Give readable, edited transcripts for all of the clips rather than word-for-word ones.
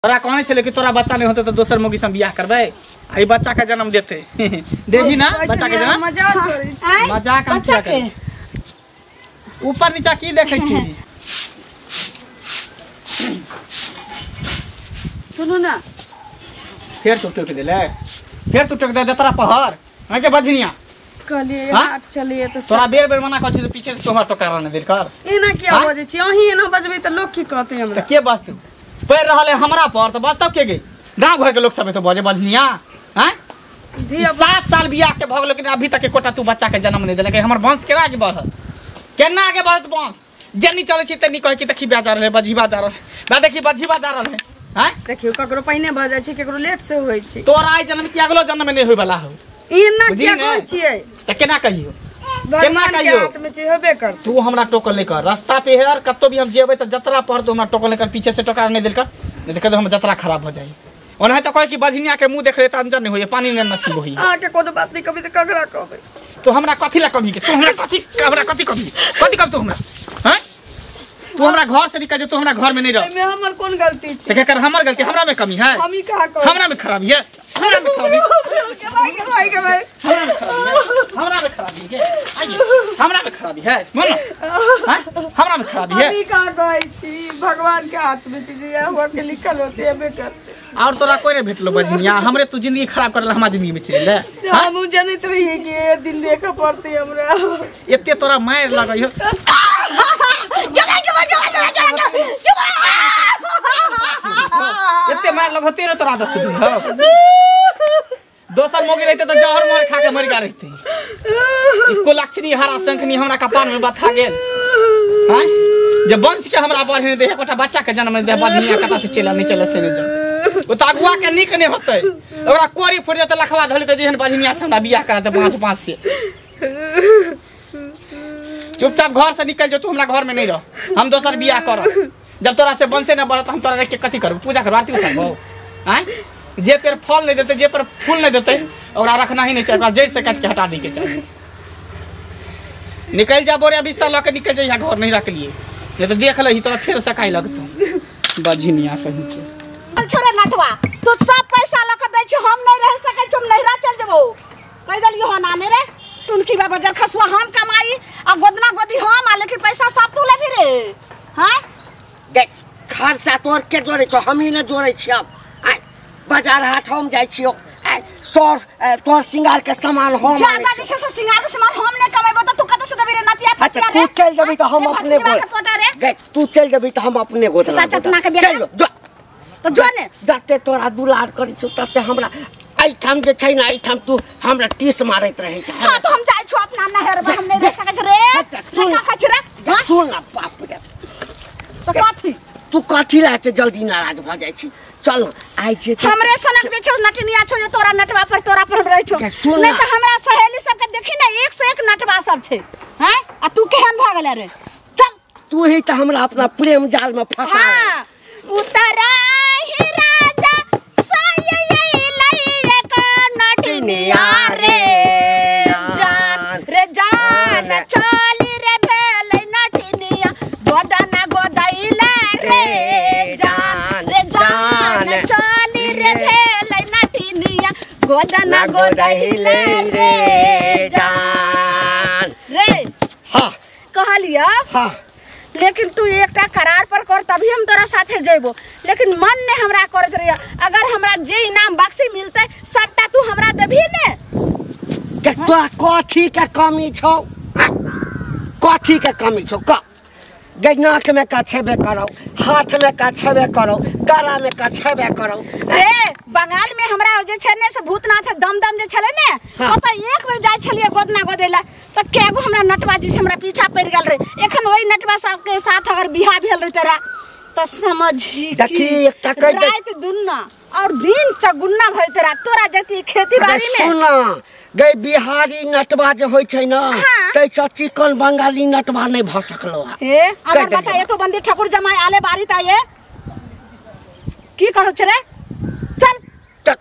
तोरा कहने छले कि तोरा बच्चा नहीं होते तो दोसर मौगी से बियाह करबै, आई बच्चा के जन्म देते देबी ना बच्चा के जन्म। मजाक करै छी, मजाक हम किया करै। ऊपर नीचा की देखै छी? सुनू ना, फेर तू टोक देले, फेर तू टोक दे जतरा पहर हां के बजनिया कहलिए हाथ चलिए तो तोरा बेर बेर मना कहै छी पीछे से तोहर टोका रहने देल कर। एना किया बजै छी? अहीं एना बजबै त लोग की कहतै हमरा? त के बजतै? पैर रहल है हमरा पर त बजतौ के गई? गांव घर के लोग सब तो बजे बजनिया। हां 7 साल बियाह के भऽ गेल लेकिन अभी तक एकोटा तू बच्चा के जन्म नहीं देलकै। हमर वंश केना आगे बढ़त, केना आगे बढ़त वंश? जेनी चलै छी तनी कहै कि देखी जा रहल है, बझीबा जा रहल है, बा देखी बझीबा जा रहल है। हां देखियो ककरो पहिने भऽ जाइ छै, ककरो लेट से होइ छै। तोरा आई जन्म की अगलो जन्म में नहीं होय वाला हो। एना किया कहै छियै? त केना कहियो, केना कहियो? हाथ में छै होबे कर। तू हमरा टोकल नहीं कर, रास्ता पे है और कतो भी हम जेबै त जतरा पर तो हमरा टोकल नहीं कर, पीछे से टोका नहीं देल कर, नहीं त हम जतरा खराब हो जाई। ओना त कहै कि बझनिया के मुंह देख ले त अंजन नहीं होय, पानी ने नसीब होई। अहाँ के कोनो बात नहीं कभी त ककरा कहबै? तो हमरा कथि ला कभी के? तू हमरा कथि, हमरा कथि कभी, कथि कब तू हमरा? हैं तू हमरा घर से निकल जो, तू हमरा घर में नहीं रह। एमे हमर कोन गलती छै? त केकर हमर गलती? हमरा में कमी है? हम ही कहां कहब? हमरा में खराबी है, हमरा में खराबी, के भाई के भाई के भाई, हमरा में खराबी है, हमरा में खराबी है, आइए हमरा में खराबी है, बोल ना। हैं हमरा में खराबी है? हम ही कहां कहै छी? भगवान के हाथ में छै, जे हुआ के लिखल होते हबे करते। और तोरा कोई नहीं भेटलो बजनिया, हमरे तू जिंदगी खराब करल, हमरा जिंदगी में चलि ले। हम जनैत रहिए कि ए दिन देखे पड़ते हमरा। एते तोरा मार लगै हो। एते मार लगते रे तोरा आदत सुधर हो। दोसर मोगी रहते त जहर मोर खा के मर गा रहते। इको लक्षणी हरा शंखनी हमरा कपार में बथा गेल। हां जे वंश के हमरा बढ़ने दे, एकोटा बच्चा के जन्म दे, बजनिया कता से चला नहीं चले से नहीं जा। ओ त अगुआ के नीक नहीं होतै, ओकरा कोरी फुट जेतै, लखवा धलि त जेहन बजनिया से हमरा बियाह करा दे 5-5 से। चुपचाप घर से निकल जो, तू हमरा घर में नहीं रह, हम दोसर बियाह करब। जब तोरा से वंशे न बढ़त हम तोरा रख के कथी करब? पूजा करब, आरती उतारबौ? आँय जे पेड़ फल नहीं देते, जे पर फूल नहीं देते, ओकरा रखना ही नहीं चाही, ओकरा जड़ से काट के हटा दै के चाही। निकल जा बोरिया बिस्तर लऽ के निकल जा, घर नहीं रख लिए नहीं तो देख लही तोरा फेर सकाई लगतौ बझनिया कहीं के। छोड़े नटवा, तू सब पैसा लऽ के दै छी, हम नहीं रह सकै छी, हम नहिरा चल जेबौ। कहि देलियो हन आने रे टुनकी बाबा जर खसुआ हम कमाई आ गोदना गोदी हम आ, लेकिन पैसा सब तू लेबी रे। हां देख खर्चा तोर के जोड़ै छौ, हम ही न जोड़ै छी। अब बाजार हाट हम जाइ छियो, सर तोर सिंगार के सामान हम ज्यादा जे छै से सिंगार के सामान हम नै कमेबो त तू कत से देबी रे नतिया पतिया रे? तू चल जेबी त हम अपने गोद गे, तू चल जेबी त हम अपने गोद चटना के चल जो त जो ने जते तोरा दुलार करै छौ तते हमरा एठाम जे छै ना एठाम तू हमरा टीस मारैत रहै छै। हां त हम जाइ छौ अपना नहर में, हम नै रह सकै छी रे। का खाइ छी रे? सुन ना बाप रे, त कथी तू कथी ला एते जल्दी नाराज भ जाइ छी? चल आइ जे हमरे सनक जे छौ नटनिया छौ जे तोरा नटवा पर तोरा पर हम रहै छौ, नहीं त हमरा सहेली सब के देखी ना एक से एक नटवा सब छै। हैं आ तू केहन भ गेल रे? चल तू ही त हमरा अपना प्रेम जाल में फंसा। हां उतरा ही राजा साये लई एक नटनिया रे जान रे जान चली रे भेलै नटनिया गोदना गोदैला रे जान रे जान चली रे भेलै नटनिया गोदना गोदैला रे जान रे। हां कहलिया हां, लेकिन तू एकटा करार पर कर तभी हम तोरा साथे जेबो, लेकिन मन ने हमरा करत रहिया। अगर हमरा जे इनाम बक्सी मिलते सबटा तू हमरा देबी ने? के तोरा कथी के कमी छौ? कथी के कमी छौ? क गई नाक में का छेबे करो, हाथ में का छेबे करो, गला में का छेबे करो। ए बंगाल में हमरा जे छै ने से भूतनाथ दम दम जे छले ने, ओतऽ एक बेर जाय छलिए गोदना गोदैला त केगो हमरा नटवा जी से हमरा पीछा पड़ गेल रे। एखन ओहि नटवा साहब के साथ अगर बियाह भेल रहे तेरा त समझी देखी एकटा कह दे, रात दुन्ना और दिन चगुन्ना भइल तेरा, तोरा जति खेती बाड़ी में। सुन गई बिहारी नटवा जे होय छै ना तै से चिकन बंगाली नटवा नहीं भ सकलो है। हे अगर बता ये तो बंदी ठाकुर जमाई आले बारी ता ये की कहौ छै रे? चल चल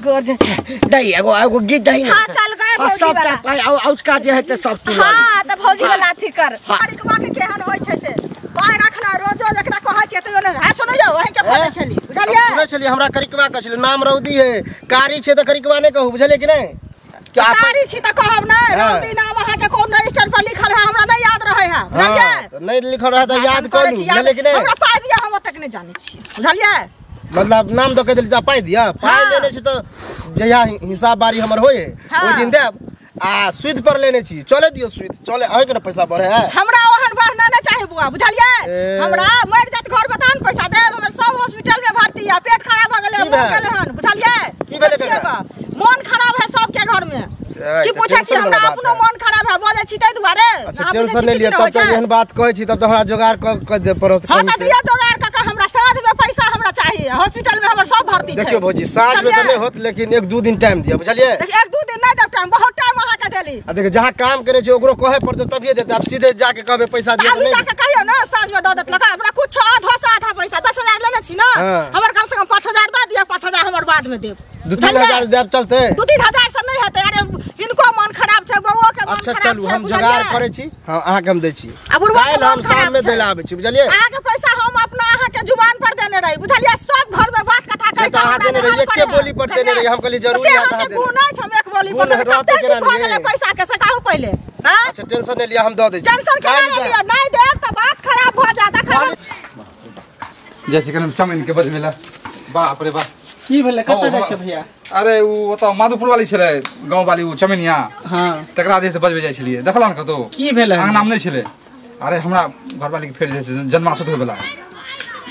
गोर दही एगो एगो गीत दही ना। हां चल गए भौजी सब वाला। पाई और उसका जे है ते सब तू। हां त भौजी वाला अथी कर। हरिक बा के केहन होय छै से पाय रखना रोज रोज एकरा कहै छियै तैयो नै। आ सुनो यौ, अहीं के खोलै छली बुझलियै? सुनै छलियै हमरा करिकवा कहै छलै नाम रौदी है कारी छै त करिकवा नै कहू बुझलियै कि नै कारी छी त कहब नै रौदी नाम अहाँ के कोन रजिस्टर पर लिखल है हमरा नै याद रहै है बुझलियै नै लिखल रहै त याद करू बुझलियै कि नै हमरा पाइ दिया हम ओतेक नै जानै छी बुझलियै मतलब नाम दऽ के देली त पाइ दिया पाइ लेने छी त जहिया हिसाब बारी हमर होय ओहि दिन देब आ सुद पर लेने छी चले दियो सुद चले अहे के न पैसा बढ़े है हमरा ओहन बढ़ना नै चाही बुआ बुझलियै हमरा मर जात घर में तहन पैसा देब हमर सब हॉस्पिटल में भर्ती है पेट खराब भ गेलै मर गेलै हन बुझलियै की भेलै ककरा मन खराब है सबके घर में की पूछै छी हमरा अपनो मन खराब है बजै छी तै दुआरे अच्छा टेंशन नै लिअ तब त एहन बात कहै छी तब त हमरा जोगार क दे पड़त हां त दिअ जोगार क के हमरा साँझ में पैसा हमरा चाहिए हॉस्पिटल में हमर सब भर्ती छै देखियो भौजी साँझ में त नै होत लेकिन एक दू दिन टाइम दिअ बुझलियै एक दू दिन नै देब टाइम बहुत टाइम अहाँ के देली आ देखियो जहां काम करे छै ओकरो कहे पड़तै तभिए देतै आब सीधे जाके कहबै पैसा दिअ त नै जाके कहियो ना साँझ में the देत लगा हमरा कुछ आधा से आधा पैसा 10000 लेने छी ना हमर कम से कम 5000 the दिअ 5000 हमर बाद में देब 2-3 हजार देब चलते 2-3 हजार से नहीं हेतै अरे हिनको मन खराब छै बउओ के मन अच्छा खराब चलू छै हम जोगार करै छी हां अहाँ के हम दै छी आ बुढ़वा के काल्हि हम मन खराब शाम में छै। दै ला आबै छी बुझलियै अहाँ के पैसा हम अपना अहाँ के जुबान पर देने रही बुझलियै सब घर में बात कथा से कहि तऽ अहाँ देने रही एके बोली पर देने रही हम कहली जरूरी से है अहाँ अहाँ के गुण देने नहि छै हम एक बोली गुण पर रहतै कते केना दिन भऽ लियै? गेलै पैसा के से कहू पहिले हां अच्छा टेंशन नहीं लिया हम the they छी टेंशन केना काल्हि नहि जा। लिअ नहि देब तऽ बात खराब भऽ जायत अखन जैसे कनी चमीन के बजमेला बाप रे बाप की भेलै कतऽ हौ, जाइ छै भैया अरे उ ओतऽ माधोपुर वाली छलै गाँव वाली उ चमेनिया हां तकरा जे से बजबे जाइ छलियै देखला ने कतौ की भेलै अंगना में नहि छलै अरे हमरा घरवाली के फेर जे छै जन्मासुत होय वाला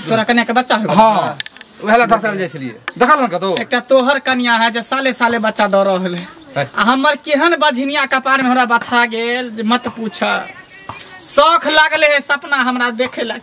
तोरा कन्या के बच्चा होय हां उहे ला धरतल जाइ छलियै देखल ने कतौ एकटा तोहर कन्या है जे साले साले बच्चा दऽ रहल है आ हमर केहन बझिनिया कपार में हमरा बथा गेल जे मत पूछ शौख लागले है सपना हमरा देखे ला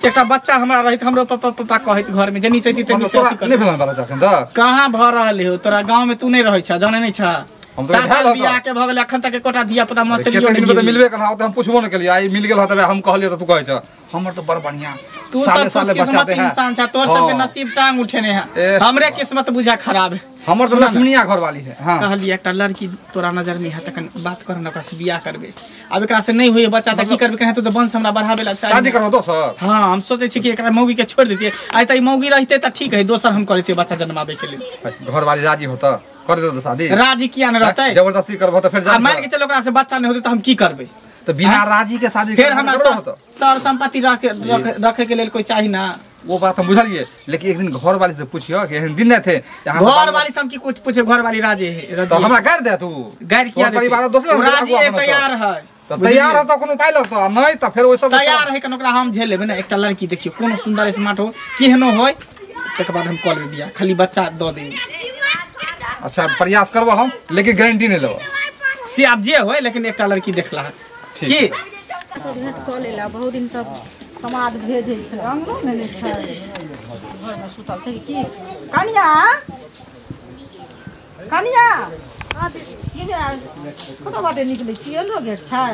एकटा बच्चा हमरा रहित हमरो पापा पापा कहैत घर में जनी से तनी से तोरा अथी नहि कर भेल बच्चा अखन तऽ कहाँ भऽ रहल हो तोरा गांव में तू नहीं रहै छ जाने नहीं छ हम तऽ सात भेल साल होतौ। बियाह के भऽ गेलै अखन तक एकोटा धिया पुता मसलियो कते दिन नहि में तऽ मिलबे केलहुँ तऽ हम पुछबो नहि केलियै आइ मिल गेल हँ तबे हम कहलियै तऽ तू कहै छ हमर तऽ बड़ बढ़िया तू साले सब साले बच्चा खुशकिस्मत दे है। इंसान छ तोर सबके हाँ। नसीब टांग उठेने है ए। हमरे किस्मत बुझा खराब है हमर तऽ सुना ना। लक्ष्मणिया घरवाली है हाँ कहलियै एकटा लड़की तोरा नजर में है तखन बात कर न ओकरा से बियाह करबे आब एकरा से नहीं होइए बच्चा तऽ की करबे कहे तो वंश हमरा बढ़ावे ला शादी चाही करबो दोसर हाँ हम सोचे छी कि एकरा मौगी के छोड़ देतियै आइ तऽ ई मौगी रहते तऽ ठीक है दोसर हम करतियै बच्चा जन्माबे के लेल घरवाली राजी होता कर देतौ शादी राजी किया नहीं रहतै जबरदस्ती करबो तऽ फेर आ मान के चलो ओकरा से बच्चा नहीं होते तऽ हम की करबै तऽ बिना राजी के शादी फिर करबो हमरा तऽ होतौ। सर संपत्ति रखे के लेल कोई चाही ना वो बात हम बुझलिए लेकिन एक दिन घर वाली से पूछियो कि एहन दिन नहीं थे यहाँ से घर बाल- वाली से हम की कुछ पूछे घर वाली राजी है तो हमरा गारि दे तू गारि किया तोहर परिवार दोसर राजी है तैयार है तो तैयार है तो कोनो उपाय लगतो आ नहीं तो फेर ओइ सब तैयार है कन ओकरा हम झेल लेबै ना एकटा लड़की देखियो कोनो सुंदर स्मार्ट हो केहनो होय तकर बाद हम कऽ लेबै बियाह खाली बच्चा दऽ देबै अच्छा प्रयास करबो हम लेकिन गारंटी नहीं लेबो से आब जे होय लेकिन एकटा लड़की देखला है ठीक की सब भेंट कऽ लेला बहुत दिन सब समाद भेजै छै अंगनो मे नहि छै घरमे सुतल छै की कनिया कनिया कतऽ बाटे निकलै छी एलो गेट छै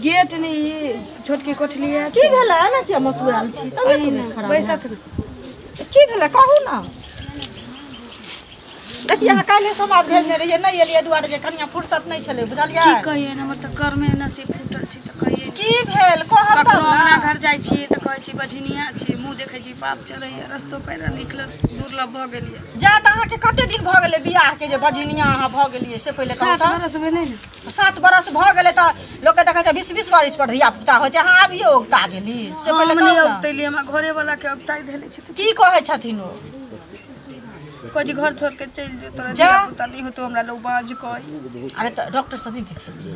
गेट नहीं छोटकी कोठली है की भेलै एना किया मसुआयल छी तबियत खराब बैसत की भेलै कहू ना देखिए अहाँ काल्हि समाद भेजने रहियै नहि एलियै दुआरे जे कनिया फुर्सत नहि छलै बुझलियै की कहियै हमर तऽ कर्मे नसीब फूटल छै तऽ कहियै की भेल कहब ककरो तब अंगना ना घर जाइ छियै तऽ कहै छी बझनिया छी मुँह देखै छी पाप चढ़ैया रस्तो पैरा निकलल दुर्लभ भऽ गेलियै जा तऽ अहाँके कते दिन भऽ गेलै बियाह के जे बझनिया अहाँ भऽ गेलियै से पहिले कहू 7 बरस भेलै ने 7 बरस भऽ गेलै तऽ लोकके देखै छै 20-20 बरस पर धिया पुता होइ छै अहाँ अभियो औगता गेली से पहिले हम नहि कहू ना। औगतैली हमरा घरे वाला के औगताइ धेने छै की कहै छथिन ओ कहै छी घर छोड़ के चलि जो तोरा जा। धिया पुता नहि होतौ हमरा लोग बाज कहै अरे तऽ डॉक्टर से नहि देखेलियै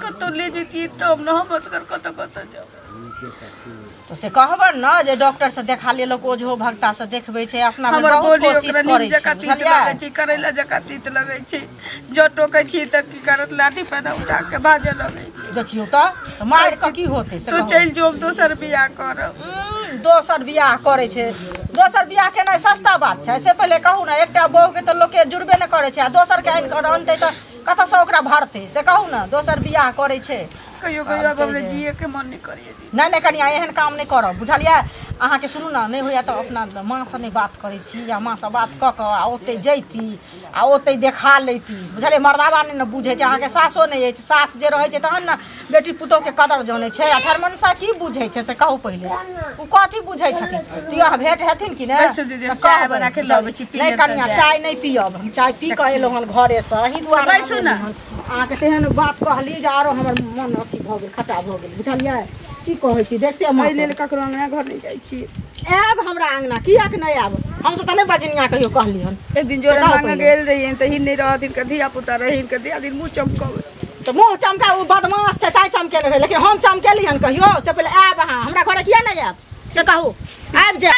कतौ ले जैतियै तब ने हम असगर कतऽ कतऽ जाउ तो से कहबन न जे डॉक्टर से देखा ले लोक ओझो भक्ता से देखबै छै अपना भरि हमर बहुत बोली कोशिश ओकरा करै नीम छै जकाँ तीत बुझलियै लगै छै करैला जकाँ तीत लगै छै जँ टोकै छी तऽ की करत लाठी पैदा उठा के भाजऽ लगै छै देखियौ तऽ मारि कऽ की होतै से तू कहू। चलि जो हम दोसर बियाह करब दोसर बियाह करै छै दोसर बियाह केनाइ सस्ता बात छै से पहिले कहू ने एकटा बहू के तऽ लोकके जुड़बे नहि करै छै आ दोसर के आनि कऽ अनतै तऽ कतऽसँ ओकरा भरतै से कहू ने दोसर बियाह करै छै कहियो कहियो आब हमरा जिए के मन नहि करैए नहि नहि कनिया एहन काम नहि करब बुझलियै अहाँके सुनू ने नहि होइए तऽ अपना माँसँ नहि बात करै छी या माँसँ बात कऽ कऽ आ ओतहि जैती आ ओतहि देखा लैती बुझलियै। मर्दाबा नहि ने बुझै छै, अहाँके सासो नहि अछि, सास जे रहै छै तहन ने बेटी पुतोहके कदर जानै छै। आ ठरमनसा की बुझै छै से कहू पहिले, ओ कथी बुझै छथिन? तऽ अहाँ भेंट हेथिन कि नहि? नहि कनिया चाय नहि पियब, हम चाय पी कऽ एलहुँ हन घरेसँ, एहि दुआरे अहाँके तेहन बात कहली जे आरो हमर मन अथी भऽ गेल, खट्टा भऽ गेल बुझलियै। की कहै छी देखते एहि लेल ककरो अंगना घर नहि जाइ छी। आयब हमरा अंगना, किएक नहि आयब? हमसब तऽ नहि बजनिया कहियो कहली हन। एक दिन जोर मांगे गेल रहियनि तऽ ही नहि रहथिन, के धिया पुता रहिन के धिया दिन मुँह चमकबै तऽ मुँह चमका, ओ बदमाश छै ताहि चमकेने रहै, लेकिन हम चमकेली हन कहियो? से पहिले आयब अहाँ हमरा घरे, किया नहि आयब से कहू? आबि जाय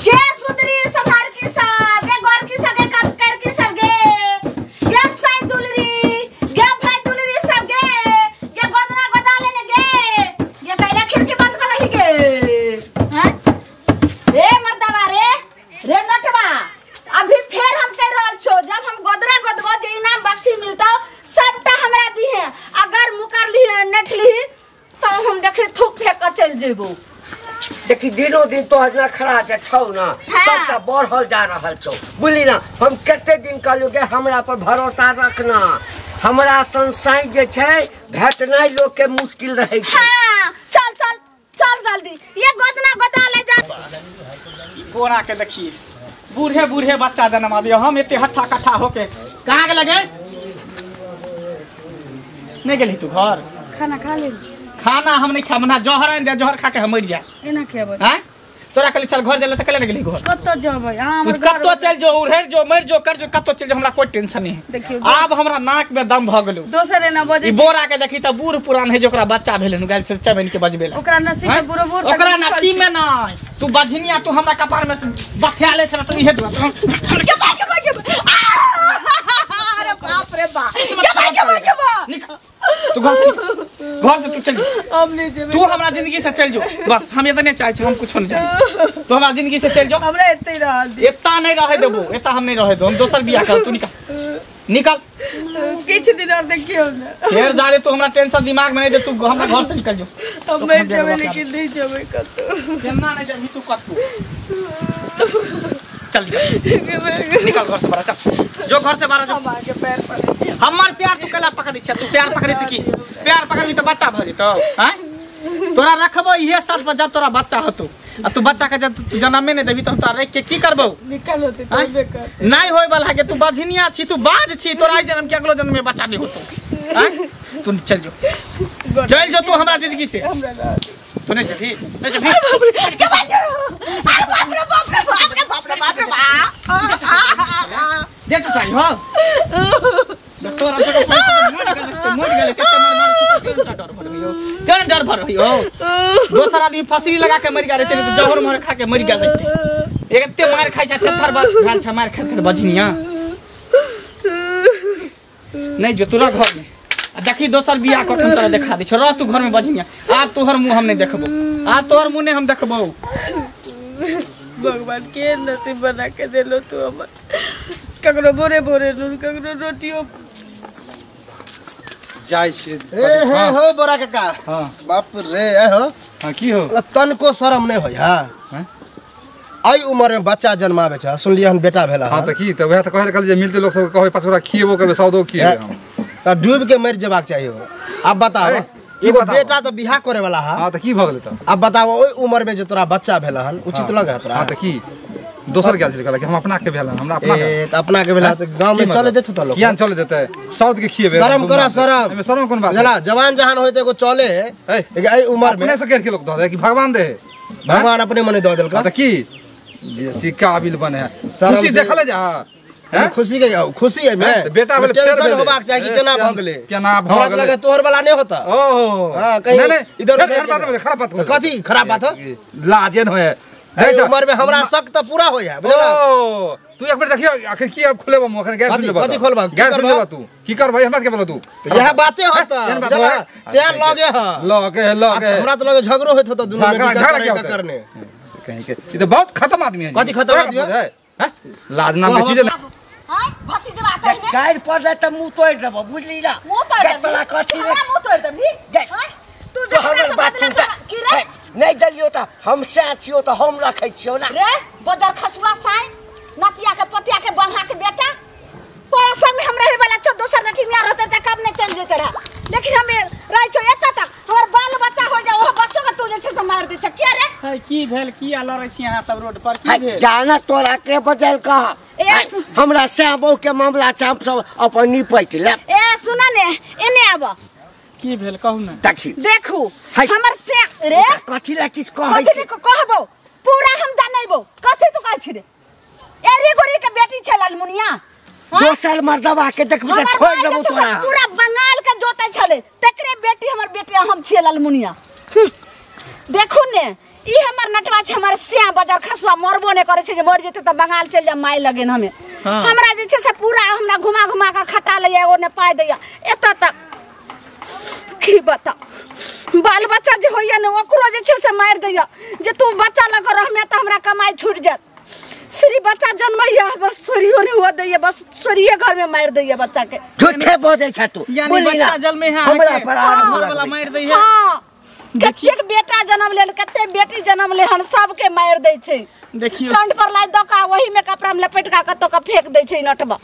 गे सुंदरी सभार की सब गे गोर की सब गे कप कर की सब गे गे साई दुलरी गे भाई दुलरी सब गे गे गोदना गोदा लेने गे गे कैला खिड़की बंद कर रही गे हैं रे मर्दावा रे रे नटवा। अभी फेर हम कह रहल छो, जब हम गोदरा गोदबो जे इनाम बख्शी मिलतो सबटा हमरा दी है, अगर मुकर ली नठ ली तो हम देखे थूक फेंक कर चल जेबो। देखी दिनों दिन तोहर नखरा जे छौ ना सबटा बढ़ल जा रहल छौ बुझली ना। हम कते दिन कहलियौ गे हमरा पर भरोसा रखना, हमरा संसाई जे छै भेटनाइ लोक के मुश्किल रहै छै। हाँ, चल चल चल जल्दी ये गोदना गोदा ले जा। बोरा के देखिए बूढ़े बूढ़े बच्चा जन्म आबियो, हम एते हट्ठा कट्ठा होके कहाँ गेल गे? नहीं गेली तू घर? खाना खा ले। खाना हम नहीं खाब ना, जहर आनि दे, जहर खा के हम मरि जाए। एना खेबै हैं? तोरा कहली चल घर जले त कले गेली घर। कतऽ जेबै अहाँ? तू कतऽ चल जो, उड़ेर जो, मरि जो, कर जो, कतऽ चल जो, हमरा कोई टेंशन नहीं है। देखियो आब हमरा नाक में दम भ गेलो। दोसर एना बजै ई बोरा के देखी त बूढ़ पुरान है जे ओकरा बच्चा भेल हन, गेल चबैन के बजबे ला। ओकरा नसीब में बुढ़ो बूढ़, ओकरा नसीब में नहीं। तू बजनिया, तू हमरा कपार में बथिया ले छला, तू इहे दुआ के भाई के भाई के। अरे बाप रे बाप, के भाई के भाई के बा। निकल तू घर से, घर से तू चल जो। हम नहीं जेबै। तू हमरा जिंदगी से चल जो, बस हम इतने चाहे छी, हम कुछ नहीं चाहे। तू हमरा जिंदगी से चल जो, हमरा एते रह दे। एता नहीं रहे देबो, एता हम नहीं रहे देबो, हम दोसर बियाह कर। तू निकल निकल, किछ दिन और देखियो ना फेर जा रे। तू हमरा टेंशन दिमाग में नहीं दे, तू हमरा घर से निकल जो। हम मर जेबै लेकिन नहीं जेबै कतौ, केना नहीं जेबही तू कतौ। चल निकल निकल घर से बाहर, चल जो घर से बाहर जो। हम आगे पैर पड़ै छी, हमर प्यार तू कला पकड़ै छै? तू प्यार पकड़ै से की प्यार पकड़बी त बच्चा भ जेतौ? हैं तोरा रखबो इहे शर्त पर जब तोरा बच्चा होतौ, आ तू बच्चा के जब तू जन्मे नहीं देबी त हम तोरा रख के की करबौ? निकल होतै तबे कर। नहीं होय वाला के, तू बझनिया छी, तू बाज छी, तोरा ई जन्म के अगलो जन्म में बच्चा नहीं होतौ। हैं तू चल जो, चल जो तू हमरा जिंदगी से। तू नहीं जेबी, नहीं जेबी। के भाई, अरे बाप रे बाप रे बाप रे बाप रे बाप रे बाप, दे टुटाई हो तोरा मर गेल, कते मार मार तेरा डर भर गयो, तेरा डर भर गयो। दोसर आदमी फसरी लगा के मर गेल रहते, तो जहर मार खा के मर गेल रहते। एते मार खाइ छै थर भेल छै मार खाइ बझनिया। नहीं जो तोरा घर में देखी दोसर बियाह कऽ हम तोरा देखा दै छौ, रह तू घर में बझनिया। आब तोहर मुँह हम नहीं देखबो, आब तोहर मुँह नहीं हम देखबो। भगवान के नसीब बना के देलो तू हमर, ककरो बोरे बोरे नून, ककरो रोटियो जाय छै। ए हे हो बोरा काका, हां बाप रे, ए हो हां की हो? तनको शरम नहीं होय। हां आई उम्र में बच्चा जन्मावे छै, सुनलियै हन बेटा भेला। हां त की त वएह त कहै कहल जे मिलते लोक सब कहै पाँच गोरा खिएबो करबै, सौदो खिएबै हम। त डूब के मर जेबाक चाहिए हो। अब बताओ एगो बेटा त बियाह करे वाला है। हां त की भ गेलै त? अब बताओ ओइ उम्र में जे तोरा बच्चा भेला हन उचित लगे तोरा? हां त की दोसर गेल छलै कि हम अपना के भेल, हमरा अपना ए त अपना के भेला त गांव में चले देत त लोग किया चले देतै? सौद के खिएबै। शरम करा, शरम। एमे शरम कोन बात? बुझला जवान जहान होय त एगो चले, लेकिन एई उम्र में अपने से के लोग द दे कि भगवान दे? भगवान अपने मने the देलका त की बेसी काबिल बने है। खुशी देखले जा हैं, खुशी के खुशी है में बेटा भेल टेंशन होबाक चाही कि केना भ गेलै, केना भ गेलै। लगे तोहर वाला नहीं होता। ओहो हां कहीं इधर उधर खराब बात, कथी खराब बात हो? लाजे न होय एई उम्र में हमरा शक त पूरा होय है बुझला। ओ तू एक बेर देखियो आखिर की अब खोलेबो मुंह, अखन गैर सुन लेबो। कथी खोलबा? गैर सुन लेबो तू की करबै हमरा के बोलो तू? यह बातें होता बुझला, तैयार लगे ह लगे लगे हमरा त लगे झगड़ो होत होता दुनू में करने कहीं के। ई त बहुत खत्म आदमी है। कथी खत्म आदमी है? लाज नाम के चीज हां भतीजवा तई में गाइड पड़ले त मुंह तोड़ देबो बुझली ना? मुंह तोड़ देबो तोरा कथी हमरा मुंह तोड़ देबी? तू जे हमरा से बात की रे? नहीं देलियो त हम सै छियो त हम रखै छियो ना रे बदर खसुआ साई नतिया के पतिया के बंधा के बेटा तोरा संग हम रहे वाला छो दोसर नटिनिया रहते त कब नहीं चल जेते रहा लेकिन हम रह छो एत तक हमर बाल बच्चा हो जाए ओहो बच्चो के तू जे छै से मार दे छ किया रे है की भेल किया लड़ै छी अहाँ सब रोड पर की भेल जाना तोरा के बजल का हमरा सै बहू के मामला छै हम सब अपन निपट ले ए सुन ने एने आब की भेल कहू ने देखी देखू हमर से रे कथि ला किछ कहै कथि कहबो पूरा हम जानैबो कथि तू कहै छी रे एरी गोरी के बेटी छै लालमुनिया दोसर मर्दवा के देखबे त छोड़ देबो तोरा पूरा बंगाल के जोतै छले तकरे बेटी हमर बेटी हम छियै लालमुनिया देखू ने ई हमर नटवा छै हमर सिया बजार खसुआ मरबो ने करै छै जे मर जेतै त बंगाल चलि जा माय लगेन हमे हमरा जे छै से पूरा हमरा घुमा घुमा के खटा लैया ओ ने पाइ दैया एत तक की बता बाल बच्चा जे होइया ने ओकरो जे छै से मारि दैया जे तू बच्चा लग रहमे त हमरा कमाई छूट जात श्री बच्चा जन्मैया बस सोरियो नहीं हुआ दैया बस सोरिये घर में मार दैया बच्चा के झूठे बोलै छ तू यानी बच्चा जन्मे है हमरा पर घर वाला मार दैया हां कतेक बेटा जन्म लेल कते बेटी जन्म ले हन सबके मार दै छै देखियो ठंड पर लाई दका वही में कपड़ा में लपेट का कतो का फेंक दै छै नटबा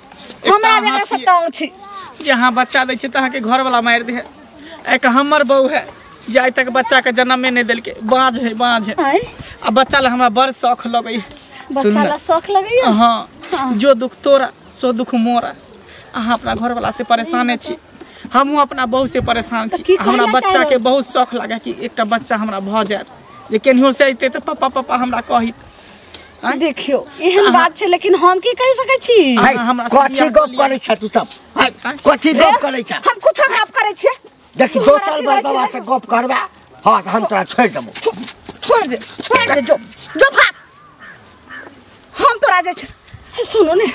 हमरा एकरा से तंग छी जहां बच्चा दै छै तहां के घर वाला मार दे एक हमर बहू है जाय तक बच्चा के जन्म में नहीं देलके बाँझ है बाँझ है आ बच्चा ला हमरा बड़ शौख लगै बच्चा ला शौख लगैया हाँ जो दुख तोरा सो दुख मोरा अहाँ अपना घर वाला से परेशान छी हमहूँ अपना बहू से परेशान छी हमरा बच्चा के बहुत शौख लगे कि एकटा बच्चा हमरा भ जायत जे केनहो से अइते तऽ पापा पापा हमरा कहित देखियो एहन बात छै लेकिन हम की कहि सकै छी कथी गप करै छ तू सब कथी गप करै छ हम कुछो गप करै छियै देखी दोसर मर्दवा से गप करबा हाँ हम तोरा छोड़ देबो छोड़ दे जो जो भाग हम तोरा जे सुनो ने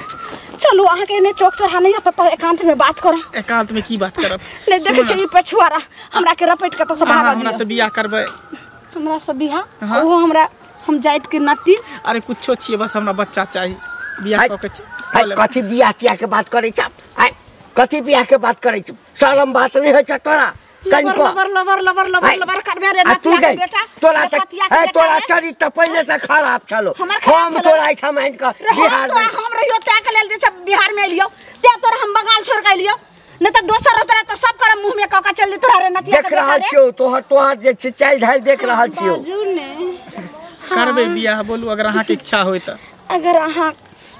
चलू अहाँ के एने चौक चौराहा नहीं त तो एकांत में बात करो एकांत में की बात करब नहीं देखै छी ई पछुआरा हमरा के रपेट के त सब भाग हमरा से बियाह करबै हमरा से बियाह ओहो हमरा हम जाइत के नटी अरे कुछो छियै बस हमरा बच्चा चाही बियाह क के कथी बियाह तियाह के बात करै छ कथी बियाह के बात करै छ शरम बात नहीं होइ छ तोरा कनिको लबर लबर लबर लबर लबर करबे रे नतिया के बेटा तोरा त ए तोरा चरित्र पहिले से खराब छलो हम तोरा एठाम आनि क बिहार में हम रहियो तै के लेल जे छै बिहार में एलियो ते तोरा हम बंगाल छोड़ के एलियो नहीं त दोसर तोरा त सब कर मुंह में क के चल तोरा रे नतिया देख रहल छियो तोहर तोहर जे छै चाल ढाल देख रहल छियो बाजू ने करबे बियाह बोलू अगर अहाँ के इच्छा होय त अगर अहाँ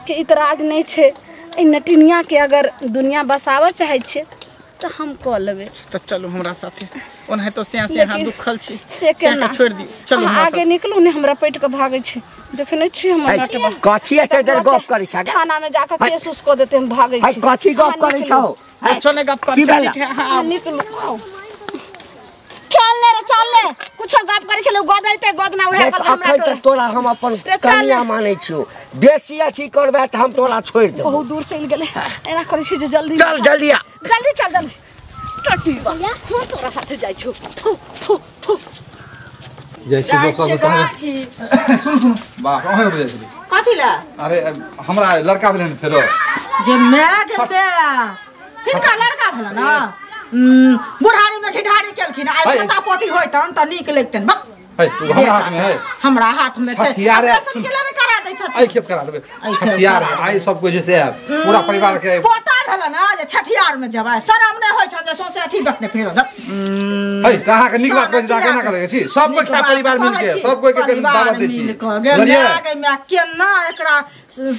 के इतराज नहीं छै ए नटिनिया के अगर दुनिया बसावऽ चाहै छै तो हम कऽ लेबै तो चलू हमरा साथे ओनाहि तो सिया से अहाँ दुखल छी से केना छोड़ दियौ चलू हमरा आगे निकलू ने हमरा पेट के भागै छै देखने छी हमर नटबा कथी एते देर गप करै छ थाना में जाके केस उस कऽ देते हम भागै छी कथी गप करै छौ कुछो नै गप करै छी ठीक है हां निकलू आओ चल ले रे चल ले कुछो गप करै छलै गदैते गदना उहे कल हमरा अखन त तोरा हम अपन कन्या मानै छियौ बेसी अथी करबै त हम तोरा छोड़ देबौ बहुत दूर चलि गेलै एना करै छी जे जल्दी चल जल्दी आ जल्दी चल जल्दी टटी बा हम तोरा साथे जाइ छौ थू थू थू जय श्री छी सुन सुन बाप अहाँ बुझै छली कथी ला अरे हमरा लड़का भेलै ने फेरो गे my गे बे हिनका लड़का भेल ना बुढ़ारी में घिढारी केलखिन आइ पोता पोती होइतन त नीक लगतन बक है तू हमरा हाथ में है हमरा हाथ में छै ऑपरेशन के लेल करा दै छथिन आई खेप करा देबै छठियार आई सब कुछ से पूरा परिवार के पोता भेल ना जे छठियार में जबै शरम नै होइ छन जे सौंसे अथी बकने फिर है त अहाँ के नीक बात कहै छी केना करै छी सब कोई परिवार मिल के सब कोई के दावत दै छी गे my केना एकरा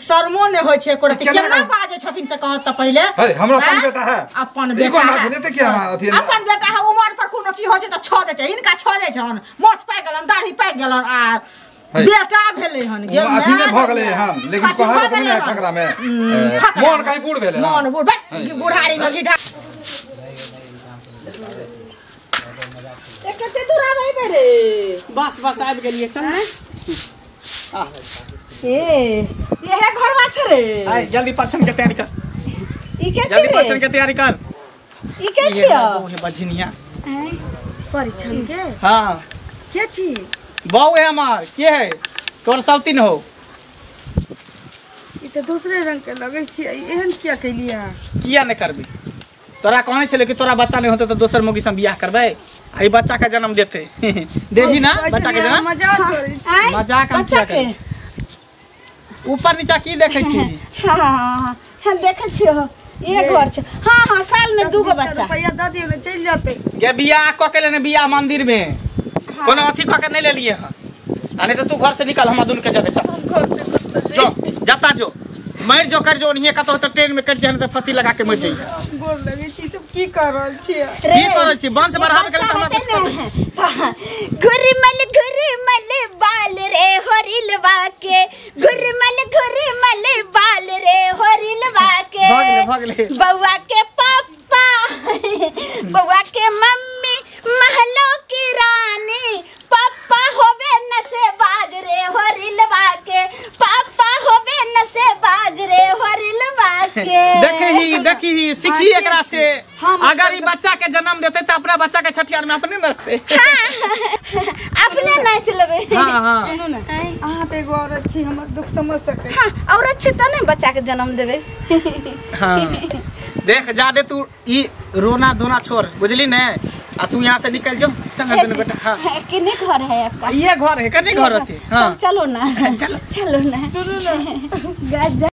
शर्मो नै होइ छै एको रति केना बाजै छथिन से कहत त पहिले है हमरा अपन बेटा है अपन बेटा ई कोन बात भेलै त कि अहाँ अथी अपन बेटा है उमर पर कोनो चीज होइ छै त छ दै छै हिनका छ जाइ छन मोछ पाकि गेलन दाढ़ी पाकि गेलन आ बेटा भेलै हन गे अथी नै भ गेलै हन लेकिन कहै त नै फकरा में मोन कहीं बूढ़ भेलै मोन बूढ़ बुढ़ारी में घिढा कते दूर आबै रे बस बस आबि गेलियै चल ए यहे घरवा छै रे आइ जल्दी परछन के तैयारी कर ई के छै जल्दी परछन के तैयारी कर ई के छियो बहू है बझनिया परिछन के हां के छी बहू है हमार के है तोर सौतीन हो ई त दूसरे रंग के लगै छी एहन किया कैलियै किया नै करबी तोरा कहने छले कि तोरा बच्चा नहीं होते तो दोसर मौगी से बियाह करबै आई बच्चा के जन्म देते देवी ना बच्चा के जन्म। मजाक करै छी। मजाक हम बच्चा किया के करी? ऊपर नीचा की देखै छी? हाँ हाँ हाँ देखै छियै हो, एक घर छै। हाँ हाँ साल में 2 गो बच्चा। रुपैया दऽ दियौ ने चलि जेतै। गे बियाह कऽ के लेने बियाह मंदिर में कोनो अथी कऽ के नहीं लेलिए हँ, आ नहीं तो तू घर से निकल, हमरा दुनू के जगह चल जो जाता जो मर जो कर जो नहीं कतौ तो ट्रेन में कट जाए तो फांसी लगा के मर जाइए। गोर लगै छी सब की कर रहल छियै? की कर छी? वंश बढ़ावे के लिए हमरा कुछ कर। घुरमल घुरमल बाल रे होरिलवा के, घुरमल घुरमल बाल रे होरिलवा के, भगले भगले बउआ के पापा बउआ के मम्मी महलों की रानी, पापा होवे नशेबाज रे होरिलवा के, पापा होवे नशेबाज रे होरिलवा के। देखी देखी सीखी एकरा से, अगर ई बच्चा के जन्म देते तो अपना बच्चा के छठियार में अपने नचते। अपने नाच लेबै। हाँ हाँ सुनू ने, अहाँ तऽ एगो औरत छी, हमर दुख समझ सकै। हाँ औरत छी तऽ नहि बच्चा के जन्म देबै। हाँ देख जादे तू ई रोना धोना छोड़, बुझली ने, आ तू यहाँ से निकल जो। चल ना दोनों बेटा। हाँ कितने घर है आपका? ये घर है, कने घर होती। हाँ चलो ना चलो चलो ना।